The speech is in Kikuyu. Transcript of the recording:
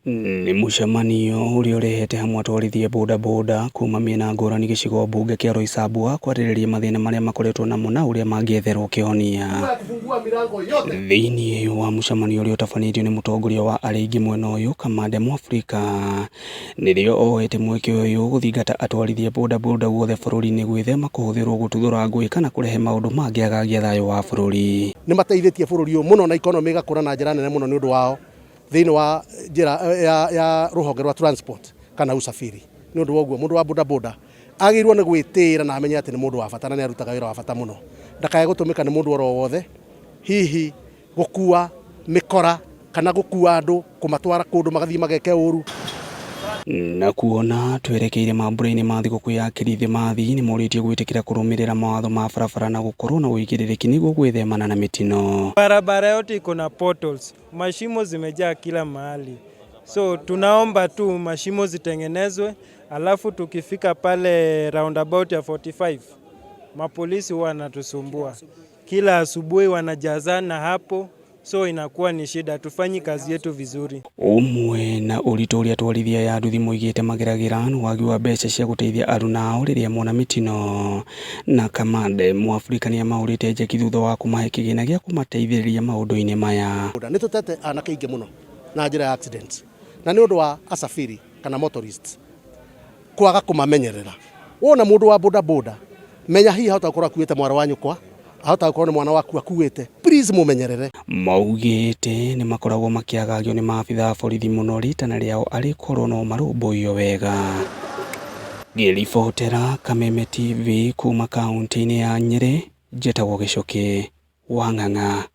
Nĩ mũcemanio ũrĩa ũrehete hamwe atwarithia bodaboda kuma mĩena ngũrani gĩcigo mbunge kĩa Roysambu kwarĩrĩria mathĩna marĩa makoretwo namo na ũrĩa mangĩetherwo kĩhonia. Thĩinĩ wa mũcemanio ũrĩa ũtabanĩtio nĩ mũtongoria wa arĩa aingĩ mwena ũyũ Kamande Mwafrika, nĩrĩo oete mweke ũyũ gũthingata atwarithia bodaboda guothe bũrũri-inĩ gwĩthema kũhũthĩrwo gũtuthũra ngũĩ kana kũrehe maũndũ mangĩagagia thayũ wa bũrũri. Nĩ mateithĩtie bũrũri ũyũ mũno na economy ĩgakũra na njĩra nene mũno nĩ ũndũ wao thĩinĩ wa njĩra ya rũhonge rwa transport kana usafiri. Nĩ ũndũ wa ũguo mũndũ wa bodaboda agĩrĩirwo nĩ gwĩtĩĩra na amenye atĩ nĩ mũndũ wa bata na nĩ arutaga wĩra wa bata mũno. Ndakae gũtũmĩka nĩ mũndũ oro wothe hihi gũkua mĩkora kana gũkua andũ kũmatwara kũndũ magathiĩ mageke ũru. Na kuona twerekeire mambura-inĩ ma thigũkũ ya Kirithimathi nĩ morĩtio gwĩtĩkĩra kũrũmĩrĩra mawatho ma barabara na gũkorwo na ũigĩrĩrĩki nĩguo gwĩthemana na mĩtino. Barabara yote iko na potholes, mashimo zimejaa kila mahali, so tunaomba tu mashimo zitengenezwe, alafu tukifika pale roundabout ya 45 mapolisi huwa wanatusumbua kila asubuhi, wanajazana hapo, so inakuwa ni shida, hatufanyi kazi yetu vizuri. Ũmwe na ũritũ ũrĩa atwarithia ya nduthi moigĩte mageragĩra nĩ wagi wa mbeca cia gũteithia aruna ao rĩrĩa mona mĩtino. Na Kamande Mwafrika nĩamaũrĩte njeki thutha wa kũmahe kĩgĩna gĩa kũmateithĩrĩria maũndũ-inĩ maya. Nĩ tũtete anake aingĩ mũno na njĩra ya accidents na nĩ ũndũ wa asafiri kana motorists kwaga kũmamenyerera. Wona mũndũ wa bodaboda menya hihi ahota gũkorwo akuĩte mwarĩ wa nyũkwa, ahota gũkorwo nĩ mwana waku akuĩte, please mũmenyerere. Maugĩte nĩ makoragwo makĩagagio nĩ maabitha a borithi mũno ritana rĩao arĩ korwo no marũmbũiyo wega. Ngĩribotera Kameme TV kuma kaunti-inĩ ya Nyĩrĩ, njĩtagwo Gĩcũkĩ wa Ng'ang'a.